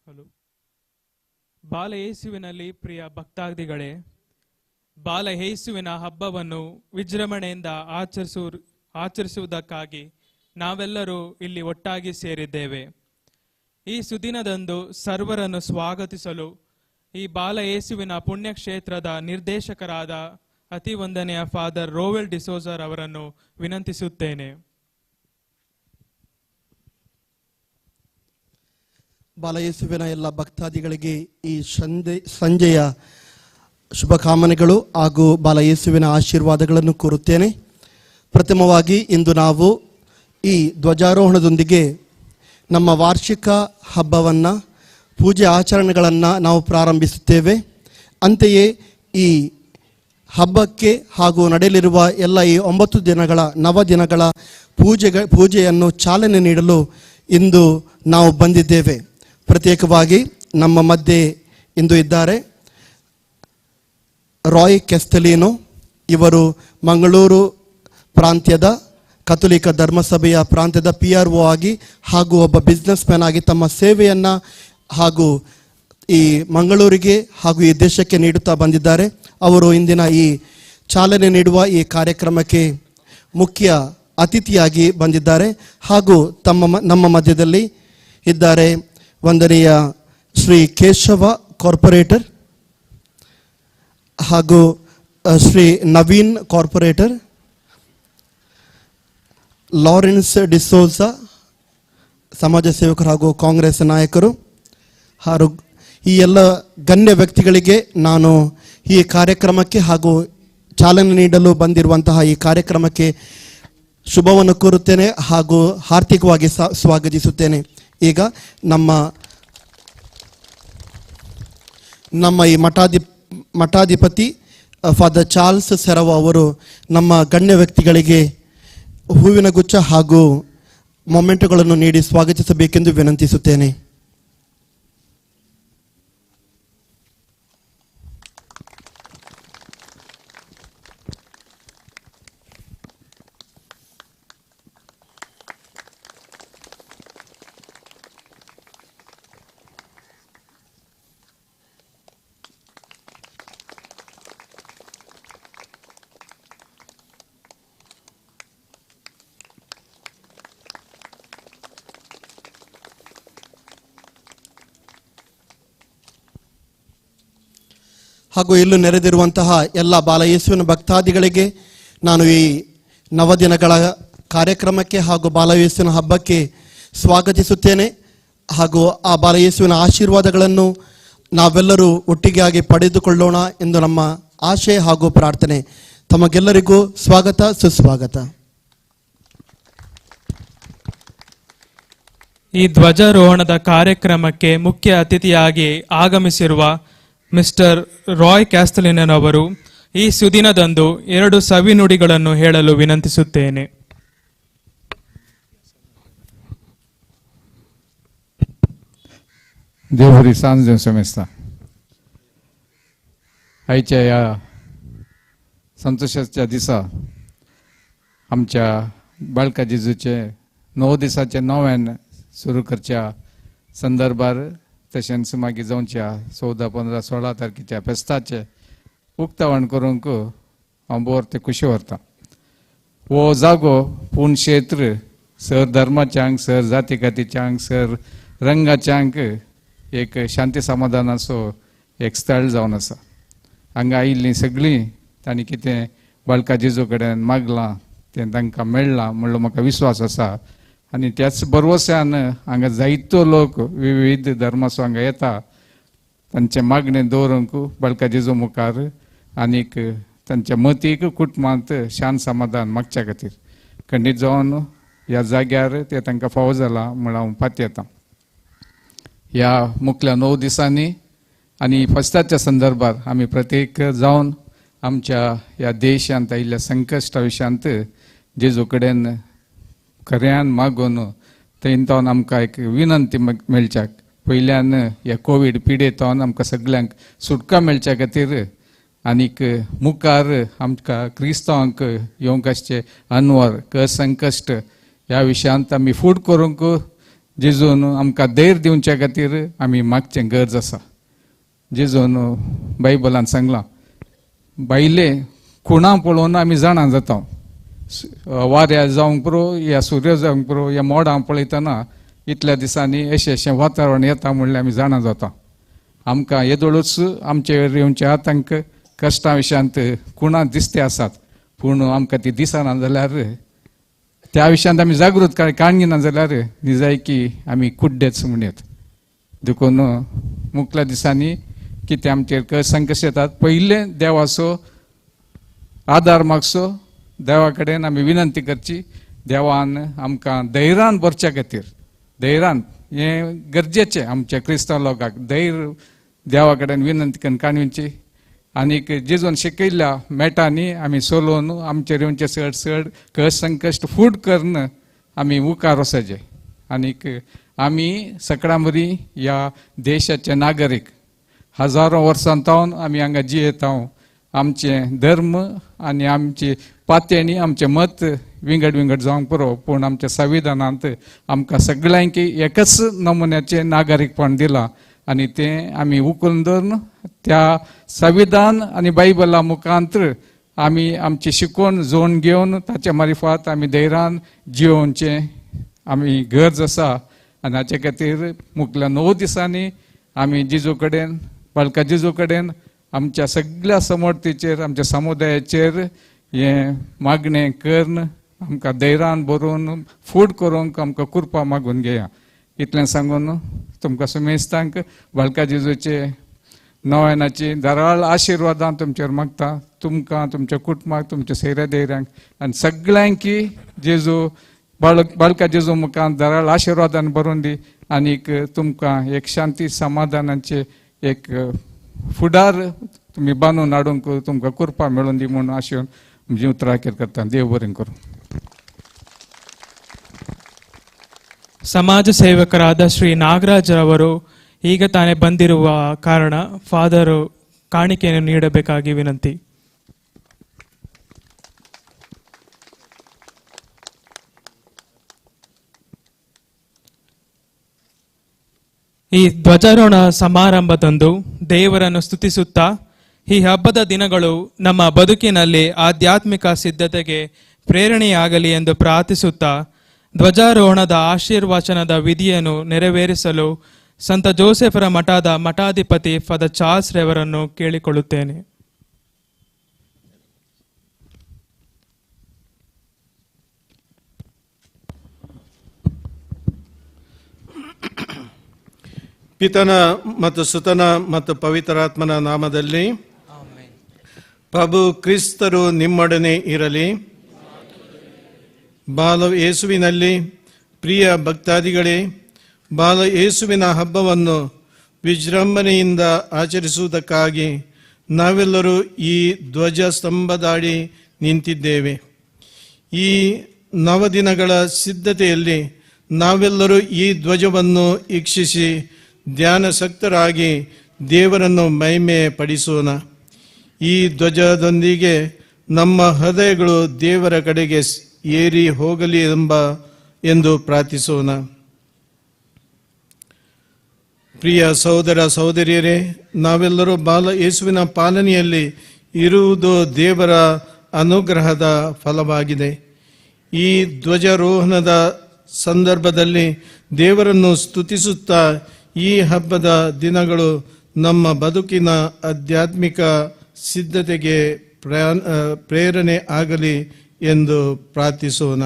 Hello. ಬಾಲಯೇಸುವಿನಲ್ಲಿ ಪ್ರಿಯ ಭಕ್ತಾದಿಗಳೇ, ಬಾಲಯೇಸುವಿನ ಹಬ್ಬವನ್ನು ವಿಜೃಂಭಣೆಯಿಂದ ಆಚರಿಸುವುದಕ್ಕಾಗಿ ನಾವೆಲ್ಲರೂ ಇಲ್ಲಿ ಒಟ್ಟಾಗಿ ಸೇರಿದ್ದೇವೆ. ಈ ಸುದಿನದಂದು ಸರ್ವರನ್ನು ಸ್ವಾಗತಿಸಲು ಈ ಬಾಲಯೇಸುವಿನ ಪುಣ್ಯಕ್ಷೇತ್ರದ ನಿರ್ದೇಶಕರಾದ ಅತಿ ವಂದನೆಯ ಫಾದರ್ ರೋವೆಲ್ ಡಿಸೋಜರ್ ಅವರನ್ನು ವಿನಂತಿಸುತ್ತೇನೆ. ಬಾಲಯೇಸುವಿನ ಎಲ್ಲ ಭಕ್ತಾದಿಗಳಿಗೆ ಈ ಸಂಜೆಯ ಶುಭಕಾಮನೆಗಳು ಹಾಗೂ ಬಾಲಯೇಸುವಿನ ಆಶೀರ್ವಾದಗಳನ್ನು ಕೋರುತ್ತೇನೆ. ಪ್ರಥಮವಾಗಿ ಇಂದು ನಾವು ಈ ಧ್ವಜಾರೋಹಣದೊಂದಿಗೆ ನಮ್ಮ ವಾರ್ಷಿಕ ಹಬ್ಬವನ್ನು, ಪೂಜೆ ಆಚರಣೆಗಳನ್ನು ನಾವು ಪ್ರಾರಂಭಿಸುತ್ತೇವೆ. ಅಂತೆಯೇ ಈ ಹಬ್ಬಕ್ಕೆ ಹಾಗೂ ನಡೆಯಲಿರುವ ಎಲ್ಲ ಈ 9 ದಿನಗಳ ನವದಿನಗಳ ಪೂಜೆಯನ್ನು ಚಾಲನೆ ನೀಡಲು ಇಂದು ನಾವು ಬಂದಿದ್ದೇವೆ. ಪ್ರತ್ಯೇಕವಾಗಿ ನಮ್ಮ ಮಧ್ಯೆ ಇಂದು ಇದ್ದಾರೆ ರಾಯ್ ಕೆಸ್ತಲಿನೋ. ಇವರು ಮಂಗಳೂರು ಪ್ರಾಂತ್ಯದ ಕಥೋಲಿಕ ಧರ್ಮಸಭೆಯ ಪ್ರಾಂತ್ಯದ PRO ಆಗಿ ಹಾಗೂ ಒಬ್ಬ ಬಿಸ್ನೆಸ್ ಮ್ಯಾನ್ ಆಗಿ ತಮ್ಮ ಸೇವೆಯನ್ನು ಹಾಗೂ ಈ ಮಂಗಳೂರಿಗೆ ಹಾಗೂ ಈ ದೇಶಕ್ಕೆ ನೀಡುತ್ತಾ ಬಂದಿದ್ದಾರೆ. ಅವರು ಇಂದಿನ ಈ ಚಾಲನೆ ನೀಡುವ ಈ ಕಾರ್ಯಕ್ರಮಕ್ಕೆ ಮುಖ್ಯ ಅತಿಥಿಯಾಗಿ ಬಂದಿದ್ದಾರೆ ಹಾಗೂ ನಮ್ಮ ಮಧ್ಯದಲ್ಲಿ ಇದ್ದಾರೆ ವಂದನೀಯ ಶ್ರೀ ಕೇಶವ ಕಾರ್ಪೊರೇಟರ್ ಹಾಗೂ ಶ್ರೀ ನವೀನ್ ಕಾರ್ಪೊರೇಟರ್, ಲಾರೆನ್ಸ್ ಡಿಸೋಜಾ ಸಮಾಜ ಸೇವಕರು ಹಾಗೂ ಕಾಂಗ್ರೆಸ್ ನಾಯಕರು ಹಾಗೂ ಈ ಎಲ್ಲ ಗಣ್ಯ ವ್ಯಕ್ತಿಗಳಿಗೆ ನಾನು ಈ ಕಾರ್ಯಕ್ರಮಕ್ಕೆ ಹಾಗೂ ಚಾಲನೆ ನೀಡಲು ಬಂದಿರುವಂತಹ ಈ ಕಾರ್ಯಕ್ರಮಕ್ಕೆ ಶುಭವನ್ನು ಕೋರುತ್ತೇನೆ ಹಾಗೂ ಹಾರ್ದಿಕವಾಗಿ ಸ್ವಾಗತಿಸುತ್ತೇನೆ. ಈಗ ನಮ್ಮ ನಮ್ಮ ಈ ಮಠಾಧಿಪತಿ ಫಾದರ್ ಚಾರ್ಲ್ಸ್ ಸೆರವ ಅವರು ನಮ್ಮ ಗಣ್ಯ ವ್ಯಕ್ತಿಗಳಿಗೆ ಹೂವಿನ ಗುಚ್ಛ ಹಾಗೂ ಮೊಮೆಂಟುಗಳನ್ನು ನೀಡಿ ಸ್ವಾಗತಿಸಬೇಕೆಂದು ವಿನಂತಿಸುತ್ತೇನೆ. ಹಾಗೂ ಇಲ್ಲೂ ನೆರೆದಿರುವಂತಹ ಎಲ್ಲ ಬಾಲಯೇಸುವಿನ ಭಕ್ತಾದಿಗಳಿಗೆ ನಾನು ಈ ನವದಿನಗಳ ಕಾರ್ಯಕ್ರಮಕ್ಕೆ ಹಾಗೂ ಬಾಲಯೇಸುವಿನ ಹಬ್ಬಕ್ಕೆ ಸ್ವಾಗತಿಸುತ್ತೇನೆ ಹಾಗೂ ಆ ಬಾಲಯೇಸುವಿನ ಆಶೀರ್ವಾದಗಳನ್ನು ನಾವೆಲ್ಲರೂ ಒಟ್ಟಿಗೆಯಾಗಿ ಪಡೆದುಕೊಳ್ಳೋಣ ಎಂದು ನಮ್ಮ ಆಶೆ ಹಾಗೂ ಪ್ರಾರ್ಥನೆ. ತಮಗೆಲ್ಲರಿಗೂ ಸ್ವಾಗತ, ಸುಸ್ವಾಗತ. ಈ ಧ್ವಜಾರೋಹಣದ ಕಾರ್ಯಕ್ರಮಕ್ಕೆ ಮುಖ್ಯ ಅತಿಥಿಯಾಗಿ ಆಗಮಿಸಿರುವ ಮಿಸ್ಟರ್ ರಾಯ್ ಕ್ಯಾಸ್ತಲಿನವರು ಈ ಸುದಿನದಂದು 2 ಸವಿನುಡಿಗಳನ್ನು ಹೇಳಲು ವಿನಂತಿಸುತ್ತೇನೆ. देवरी सांज दिवं समेस्ता. आयच्या ह्या संतोशाच्या दिसा आमच्या बाळका जेजूचे 9 दिसाचे नव्यान सुरू करच्या संदर्भार तशेंच मागीर जावच्या 14, 15, 16 तारखेच्या फेस्ताचें उक्तावण करूंक हांव बोर खुशी व्हरता. हो जागो पूण क्षेत्र सर धर्माच्यांक, सर जाती कातीच्यांक, सर रंगाच्यांक एक शांती समाधानाचो एक स्थळ जावन आसा. हांगा आयिल्लीं सगळीं तांणी कितें बाळका जेजू कडेन मागलां तें तांकां मेळ्ळां म्हणलो म्हाका विस्वास आसा. आनी त्याच भरवश्यान हांगा जायतो लोक विविध धर्माचो हांगा येता, तांचें मागणें दवरूंक बाळका जेजू मुखार आनीक तांच्या मतीक कुटुंबांत शांत समाधान मागच्या खातीर खंडीत जावन ह्या जाग्यार तें तांकां फावो जालां म्हूण हांव पातयेतां. ह्या मुखल्या 9 दिसांनी आनी फेस्ताच्या संदर्भार आमी प्रत्येक जावन आमच्या ह्या देशांत आयिल्ल्या संकश्टा विशयांत जेजू कडेन खऱ्यान मागून थंय आमकां एक विनंती मेळच्याक, पयल्यान ह्या कोवीड पिडेंत आमकां सगल्यांक सुटका मेळच्या खातीर आनीक मुखार आमकां क्रिस्तांवांक येवंक आसचे अनवर क संकश्ट ह्या विशयांत आमी फूड करूंक जेजून आमकां धैर्य दिवच्या खातीर आमी मागचें गरज आसा. जेजून बायबलान सांगलां, बायले खुणां पळोवन आमी जाणा जाता, वाऱ्या जावंक पुरो या सूर्य जावंक पुरो या मोडां पळयतना इतल्या दिसांनी अशें अशें वातावरण येता म्हणल्यार आमी जाणा जाता. आमकां येदोळूच आमचेर येवचे आतंक कश्टां विशयांत खुणां दिसते आसात, पूण आमकां ती दिसना जाल्यार त्या विशयांत आमी जागृत काडना जाल्यार निजायकी आमी कुड्डेच म्हणयत. देखून मुखल्या दिसांनी कितें आमचेर संकश्ट येतात पयलें देवाचो आदार मागचो, देवा कडेन आमी विनंती करची, देवान आमकां धैर्यान भरच्या खातीर, धैर्यान हें गरजेचें आमच्या क्रिस्तांव लोकांक धैर्य देवा कडेन विनंती करून काणयची आनीक जेजून शिकयल्ल्या मेटांनी आमी सोलोवन आमचेर येवचे चड चड कश्ट संकश्ट फूड करून आमी मुखार वचचें. आनीक आमी सगळ्यां मदीं ह्या देशाचे नागरीक हजारो वर्सां तावन आमी हांगा जियेता, आमचें धर्म आनी आमची पातयेणी आमचें मत विंगड विंगड जावंक पुरो, पूण आमच्या संविधानांत आमकां सगळ्यांक एकच नमुन्याचें नागरीकपण दिलां आनी तें आमी उखलून धरून त्या संविधान आनी बायबला मुखांत आमी आमची शिकवण जोड घेवन ताचे मारिफात आमी धैर्यान जियोवचें आमी गरज आसा. आनी हाचे खातीर मुखल्या 9 दिसांनी आमी जेजू कडेन, बाळका जेजू कडेन आमच्या सगळ्या समर्थीचेर आमच्या समुदायाचेर हें मागणें करून आमकां धैर्यान भरून फूड करूंक आमकां कृपा मागून घेया. इतलें सांगून तुमकां सुमेस्तांक बाळका जेजूचे नव्यानाची धाराळ आशिर्वादां तुमचेर मागता, तुमकां, तुमच्या कुटुंबाक, तुमच्या सैऱ्या धैर्यांक आनी सगळ्यांकी जेजू बाळका जेजू मुखार धाराळ आशिर्वादान भरून दी आनीक तुमकां एक शांती समाधानाचे एक फुडार तुमी बांदून हाडूंक तुमकां कृपा मेळून दी म्हूण आशेवन म्हजी उतरां अखेर करता. देव बरें करूं. ಸಮಾಜ ಸೇವಕರಾದ ಶ್ರೀ ನಾಗರಾಜರವರು ಈಗ ತಾನೇ ಬಂದಿರುವ ಕಾರಣ ಫಾದರು ಕಾಣಿಕೆಯನ್ನು ನೀಡಬೇಕಾಗಿ ವಿನಂತಿ. ಈ ಧ್ವಜಾರೋಹಣ ಸಮಾರಂಭದಂದು ದೇವರನ್ನು ಸ್ತುತಿಸುತ್ತಾ ಈ ಹಬ್ಬದ ದಿನಗಳು ನಮ್ಮ ಬದುಕಿನಲ್ಲಿ ಆಧ್ಯಾತ್ಮಿಕ ಸಿದ್ಧತೆಗೆ ಪ್ರೇರಣೆಯಾಗಲಿ ಎಂದು ಪ್ರಾರ್ಥಿಸುತ್ತಾ ಧ್ವಜಾರೋಹಣದ ಆಶೀರ್ವಚನದ ವಿಧಿಯನ್ನು ನೆರವೇರಿಸಲು ಸಂತ ಜೋಸೆಫರ ಮಠದ ಮಠಾಧಿಪತಿ ಫಾದರ್ ಚಾರ್ಲ್ಸ್ ರೇವರನ್ನು ಕೇಳಿಕೊಳ್ಳುತ್ತೇನೆ. ಪಿತನ ಮತ್ತು ಸುತನ ಮತ್ತು ಪವಿತ್ರಾತ್ಮನ ನಾಮದಲ್ಲಿ. ಪ್ರಭು ಕ್ರಿಸ್ತರು ನಿಮ್ಮೊಡನೆ ಇರಲಿ. ಬಾಲ ಯೇಸುವಿನಲ್ಲಿ ಪ್ರಿಯ ಭಕ್ತಾದಿಗಳೇ, ಬಾಲ ಯೇಸುವಿನ ಹಬ್ಬವನ್ನು ವಿಜೃಂಭಣೆಯಿಂದ ಆಚರಿಸುವುದಕ್ಕಾಗಿ ನಾವೆಲ್ಲರೂ ಈ ಧ್ವಜ ಸ್ತಂಭದಾಡಿ ನಿಂತಿದ್ದೇವೆ. ಈ ನವದಿನಗಳ ಸಿದ್ಧತೆಯಲ್ಲಿ ನಾವೆಲ್ಲರೂ ಈ ಧ್ವಜವನ್ನು ವೀಕ್ಷಿಸಿ ಧ್ಯಾನಸಕ್ತರಾಗಿ ದೇವರನ್ನು ಮಹಿಮೆ ಪಡಿಸೋಣ. ಈ ಧ್ವಜದೊಂದಿಗೆ ನಮ್ಮ ಹೃದಯಗಳು ದೇವರ ಕಡೆಗೆ ಏರಿ ಹೋಗಲಿ ಎಂದು ಪ್ರಾರ್ಥಿಸೋಣ. ಪ್ರಿಯ ಸಹೋದರ ಸಹೋದರಿಯರೇ, ನಾವೆಲ್ಲರೂ ಬಾಲ ಯೇಸುವಿನ ಪಾಲನೆಯಲ್ಲಿ ಇರುವುದು ದೇವರ ಅನುಗ್ರಹದ ಫಲವಾಗಿದೆ. ಈ ಧ್ವಜಾರೋಹಣದ ಸಂದರ್ಭದಲ್ಲಿ ದೇವರನ್ನು ಸ್ತುತಿಸುತ್ತಾ ಈ ಹಬ್ಬದ ದಿನಗಳು ನಮ್ಮ ಬದುಕಿನ ಆಧ್ಯಾತ್ಮಿಕ ಸಿದ್ಧತೆಗೆ ಪ್ರೇರಣೆ ಆಗಲಿ ಎಂದು ಪ್ರಾರ್ಥಿಸೋಣ.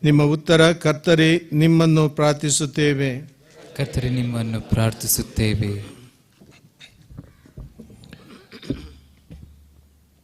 ನಿಮ್ಮ ಉತ್ತರ: ಕರ್ತರೇ, ನಿಮ್ಮನ್ನು ಪ್ರಾರ್ಥಿಸುತ್ತೇವೆ. ಕರ್ತರೇ, ನಿಮ್ಮನ್ನು ಪ್ರಾರ್ಥಿಸುತ್ತೇವೆ.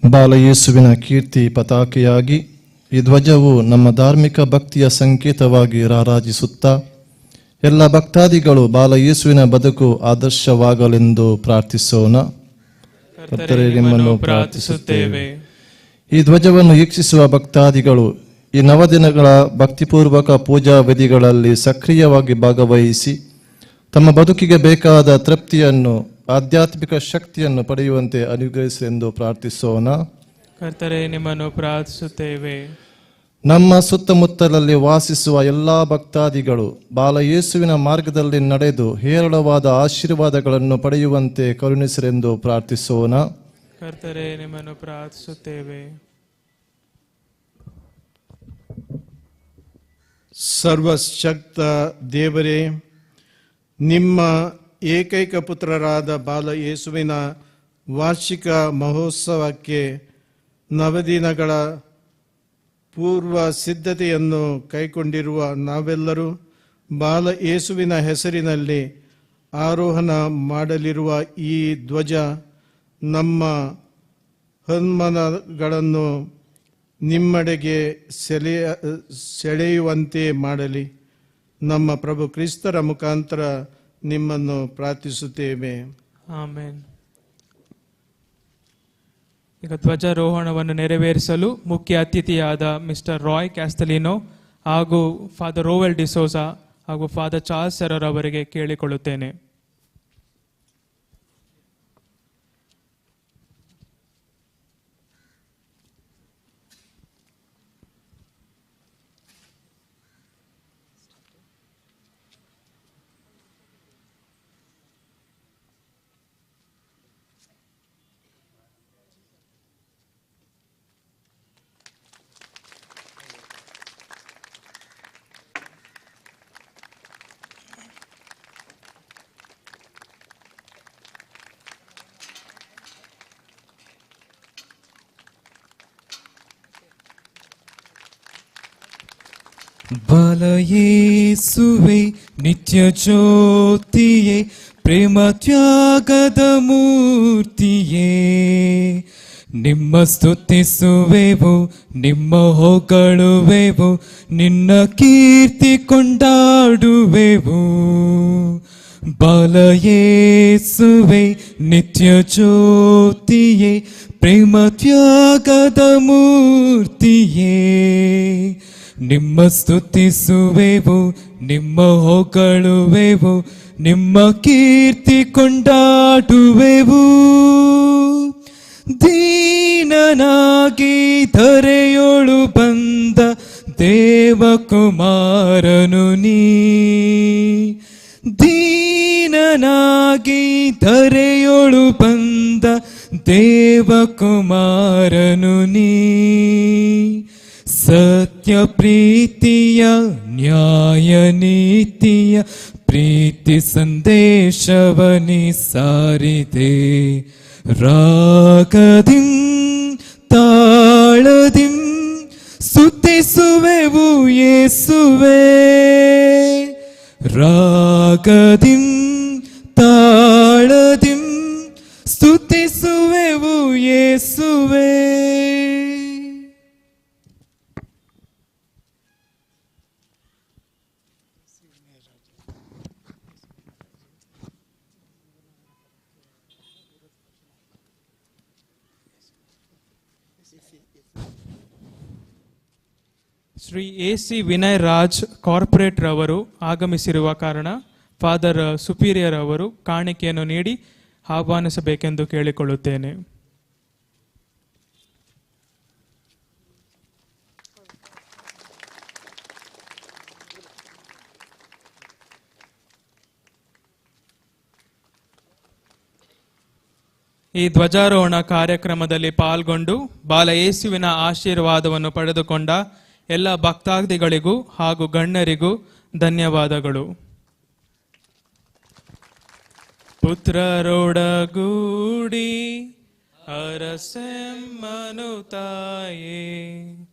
ಬಾಲಯೇಸುವಿನ ಕೀರ್ತಿ ಪತಾಕೆಯಾಗಿ ಈ ಧ್ವಜವು ನಮ್ಮ ಧಾರ್ಮಿಕ ಭಕ್ತಿಯ ಸಂಕೇತವಾಗಿ ರಾರಾಜಿಸುತ್ತಾ ಎಲ್ಲ ಭಕ್ತಾದಿಗಳು ಬಾಲಯೇಸುವಿನ ಬದುಕು ಆದರ್ಶವಾಗಲೆಂದು ಪ್ರಾರ್ಥಿಸೋಣ. ಕರ್ತರೇ, ನಿಮ್ಮನ್ನು ಪ್ರಾರ್ಥಿಸುತ್ತೇವೆ. ಈ ಧ್ವಜವನ್ನು ವೀಕ್ಷಿಸುವ ಭಕ್ತಾದಿಗಳು ಈ ನವದಿನಗಳ ಭಕ್ತಿಪೂರ್ವಕ ಪೂಜಾ ವಿಧಿಗಳಲ್ಲಿ ಸಕ್ರಿಯವಾಗಿ ಭಾಗವಹಿಸಿ ತಮ್ಮ ಬದುಕಿಗೆ ಬೇಕಾದ ತೃಪ್ತಿಯನ್ನು, ಆಧ್ಯಾತ್ಮಿಕ ಶಕ್ತಿಯನ್ನು ಪಡೆಯುವಂತೆ ಅನುಗ್ರಹಿಸೆಂದು ಪ್ರಾರ್ಥಿಸೋಣ. ಕರ್ತರೇ, ನಿಮ್ಮನ್ನು ಪ್ರಾರ್ಥಿಸುತ್ತೇವೆ. ನಮ್ಮ ಸುತ್ತಮುತ್ತಲಲ್ಲಿ ವಾಸಿಸುವ ಎಲ್ಲ ಭಕ್ತಾದಿಗಳು ಬಾಲಯೇಸುವಿನ ಮಾರ್ಗದಲ್ಲಿ ನಡೆದು ಹೇರಳವಾದ ಆಶೀರ್ವಾದಗಳನ್ನು ಪಡೆಯುವಂತೆ ಕರುಣಿಸರೆಂದು ಪ್ರಾರ್ಥಿಸೋಣ. ಕರ್ತರೇ, ನಿಮ್ಮನ್ನು ಪ್ರಾರ್ಥಿಸುತ್ತೇವೆ. ಸರ್ವಶಕ್ತ ದೇವರೇ, ನಿಮ್ಮ ಏಕೈಕ ಪುತ್ರರಾದ ಬಾಲ ಯೇಸುವಿನ ವಾರ್ಷಿಕ ಮಹೋತ್ಸವಕ್ಕೆ ನವದಿನಗಳ ಪೂರ್ವ ಸಿದ್ಧತೆಯನ್ನು ಕೈಗೊಂಡಿರುವ ನಾವೆಲ್ಲರೂ ಬಾಲ ಯೇಸುವಿನ ಹೆಸರಿನಲ್ಲಿ ಆರೋಹಣ ಮಾಡಲಿರುವ ಈ ಧ್ವಜ ನಮ್ಮ ಹನ್ಮನಗಳನ್ನು ನಿಮ್ಮೆಡೆಗೆ ಸೆಳೆಯುವಂತೆ ಮಾಡಲಿ. ನಮ್ಮ ಪ್ರಭು ಕ್ರಿಸ್ತರ ಮುಖಾಂತರ ನಿಮ್ಮನ್ನು ಪ್ರಾರ್ಥಿಸುತ್ತೇವೆ. ಆಮೇನ್. ಈಗ ಧ್ವಜಾರೋಹಣವನ್ನು ನೆರವೇರಿಸಲು ಮುಖ್ಯ ಅತಿಥಿಯಾದ ಮಿಸ್ಟರ್ ರಾಯ್ ಕ್ಯಾಸ್ತಲಿನೋ ಹಾಗೂ ಫಾದರ್ ರೋವೆಲ್ ಡಿಸೋಜಾ ಹಾಗೂ ಫಾದರ್ ಚಾರ್ಲ್ಸ್ ಸೆರರ್ ಅವರಿಗೆ ಕೇಳಿಕೊಳ್ಳುತ್ತೇನೆ. ಬಾಲಯೇಸುವೆ ನಿತ್ಯ ಜ್ಯೋತಿಯೇ, ಪ್ರೇಮ ತ್ಯಾಗದ ಮೂರ್ತಿಯೇ, ನಿಮ್ಮ ಸ್ತುತಿಸುವೆವು, ನಿಮ್ಮ ಹೊಗಳುವೆವು, ನಿನ್ನ ಕೀರ್ತಿ ಕೊಂಡಾಡುವೆವು. ಬಾಲಯೇಸುವೆ ನಿತ್ಯ ಜ್ಯೋತಿಯೇ, ಪ್ರೇಮ ತ್ಯಾಗದ ಮೂರ್ತಿಯೇ, ನಿಮ್ಮ ಸ್ತುತಿಸುವೆವು, ನಿಮ್ಮ ಹೊಗಳುವೆವು, ನಿಮ್ಮ ಕೀರ್ತಿ ಕೊಂಡಾಡುವೆವು. ದೀನನಾಗಿ ಧರೆಯೊಳು ಬಂದ ದೇವಕುಮಾರನು ನೀ, ದೀನನಾಗಿ ಧರೆಯೊಳು ಬಂದ ದೇವಕುಮಾರನು ನೀ, ಸತ್ಯ ಪ್ರೀತಿಯ ನ್ಯಾಯ ನೀತಿಯ ಪ್ರೀತಿ ಸಂದೇಶವನಿ ಸಾರಿದೆ. ರಾಗದಿಂ ತಾಳದಿಂ ಸ್ತುತಿಸುವೆವು ಯೇಸುವೆ, ರಾಗದಿಂ ತಾಳದಿಂ ಸ್ತುತಿಸುವೆವು ಯೇಸುವೆ. Shri A C Vinay Raj corporator ಅವರು ಆಗಮಿಸಿರುವ ಕಾರಣ ಫಾದರ್ ಸುಪೀರಿಯರ್ ಅವರು ಕಾಣಿಕೆಯನ್ನು ನೀಡಿ ಆಹ್ವಾನಿಸಬೇಕೆಂದು ಕೇಳಿಕೊಳ್ಳುತ್ತೇನೆ. ಈ ಧ್ವಜಾರೋಹಣ ಕಾರ್ಯಕ್ರಮದಲ್ಲಿ ಪಾಲ್ಗೊಂಡು ಬಾಲಯೇಸುವಿನ ಆಶೀರ್ವಾದವನ್ನು ಪಡೆದುಕೊಂಡ ಎಲ್ಲ ಭಕ್ತಾದಿಗಳಿಗೂ ಹಾಗೂ ಗಣ್ಯರಿಗೂ ಧನ್ಯವಾದಗಳು. ಪುತ್ರರೊಡಗೂಡಿ ಅರಸೆಮ್ಮನು ತಾಯೇ.